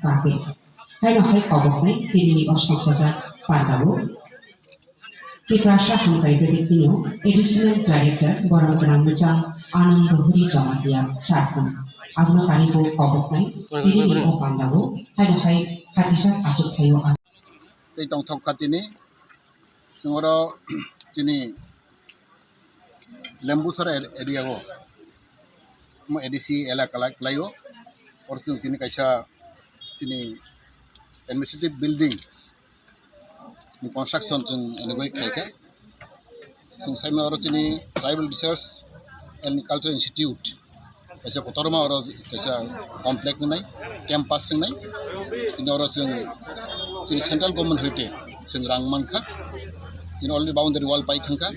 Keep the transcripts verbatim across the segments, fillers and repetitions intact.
Bagwi. Haino hai koboknai tinini o songchajak pandao Tiprasa Hamkrai Bedeknino Additional Director Borom Gwnang Mwchang Anando Hori Jamatia Sarkun. Abono karibo koboknai tinini o pandao haino hai khatijak achuk thaio. Tei tongthok kha tini, chwng oro chini Lembusara area o, omo A D C elaka lai-, lai o, oro chwng tini kaisa chini administrative building ni construction chwng inaugurate khlai kha. Chwng saimano oro chini Tribal Research and Cultural Institute kaisa kotorma oro kaisa complex wngnai, campus wngnai. Tini oro chwng chini central government hoite chwng rang mankha. Tini already boundary wall pai thangkha.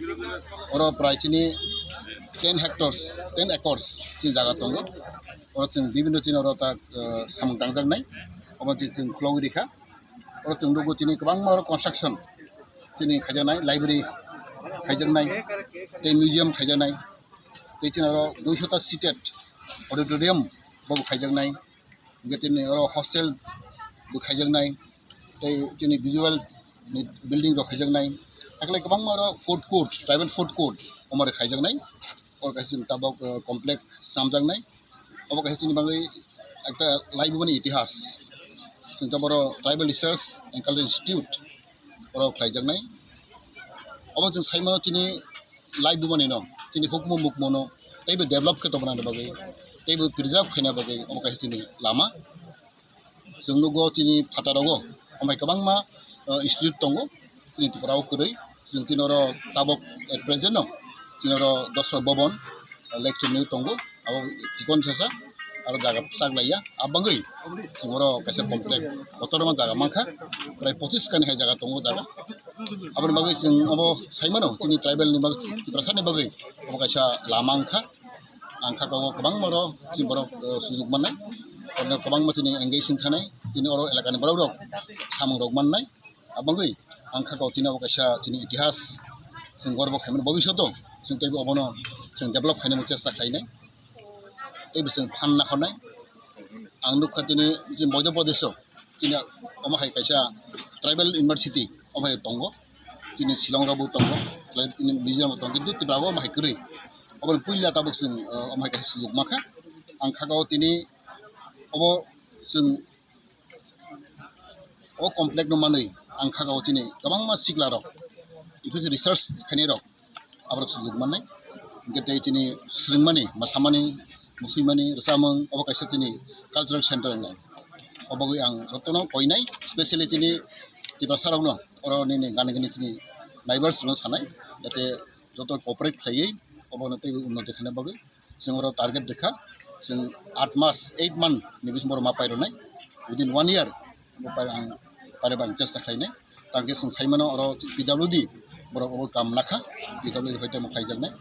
Oro prai chini ten hectares, ten acres chini jaga tongo. Oro chwng bibinno chini oro ta, eh, samung tangjaknai. Omo chwng khulogwi rikha. Oro chwng nukgo chini kwbangma oro construction chini khaijaknai, library khaijaknai, tei museum khaijaknai, tei chini oro duisho ta seated auditorium bobo khaijaknai, hingke tini oro hostel bo khaijaknai, tei chini visual ni building rok khaijaknai, hakhe kwbangma oro food court, tribal food court omo rok khaijaknai, oro kaisa tabok, eh, complex samjaknai. Obo kaisa chini bagwi ekta laibumani itihas. Chwng taboro Tribal Research and Cultural Institute oro khlaijaknai. Obo chwng saimano chini laibumani no, chini hukmu mukmu no teibo develop khe tongna bagwi, teibo preserve khaina bagwi obo kaisa chini lama. Chwng nukgo chini phataro o, omo hai kwbangma, uh, institute tongo, chini Tripura o kwrwi. Chwng tini oro tabok at present no, chini oro Dosra Bhavan, uh, lecture ni tongo, abo chikon sasa, aro jaga sak laiya, abangwi chwng oro kaisa complex, kotorma jaga mankha, prai pochis kani hai jaga tongo jaga. Aboni bagwi chwng obo saimano, chini tribal ni bagwi, Tiprasa ni bagwi, obo kaisa lama wngkha. Ang kha kok o kwbangma oro chini borok, eh, sujuk mannai. Oro kwbangma chini engage wng khanai. Tini oro elakani borok rok samung rok mannai. Abangwi ang kha kok tini obo kaisa chini itihas. Chwng gorbo khaimani bobishoto chwng teibo obono chwng develop khainani chesta khlainai. Teibo chwng phan nakhornai. Ang nukha tini chini Madhya Pradesh o chini omo hai kaisa tribal university omo hai tongo. Chini Shillong rok bo tongo, tini Mizoram bo tongo, kintu Tripura o omo hai kwrwi. Obo puila tabuk chwng, uh, omo hai kaisa sujuk mankha. Ang kha kok o tini obo chwng o complex no manwi ang kha kok o chini kwbangma sikla rok, research khainai rok, aborok sujuk mannai. Hingke tei chini swrwngmani, mwsamani, muswimani, rwchapmung, obo kaisa chini cultural center wngnai. Obogwi ang jotono koinai, specially chini Tiprasa rokno, oro nini gana gini chini neighbors rokno sanai, jate joto cooperate khlaiwi obono teibo unnoti khaina bagwi. Chwng oro target rikha, chwng aat mas, eight month ni bisingo borok ma paironai. Within one year, bo pai-, ang painani bagwi chesta khlainai. Tangkhe chwng saimano oro P W D borok obo kam nakha, P W D hoite omo khlaijaknai.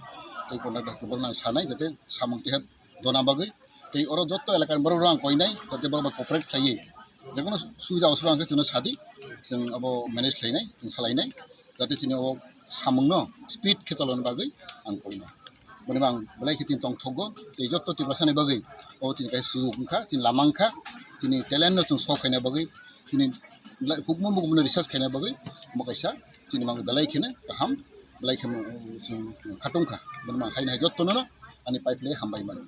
Tei contractor borokno ang sanai, jate samung keha dona bagwi. Tei oro joto elakani borok rok ang koinai, jate borok bai cooperate khlaiwi. Jekono subida osubida hwnkhe chwngno sadi, chwng abo manage khlainai, chwng salainai. Jate chini o samungno speed khe cholona bagwi ang koinai. Boni bo ang belai khe chini tongthokgo, tei joto Tiprasani bagwi o chini kaisa sujuk wngkha, chini lama wngkha, chini talent no chwng show khaina bagwi, chini hukmu mukmu no research khaina bagwi omo kaisa chini mang belai kheno kaham, belai kheno chwng khatungkha. Boni bo ang khaina hai jotono no ani pipe le hambai mano.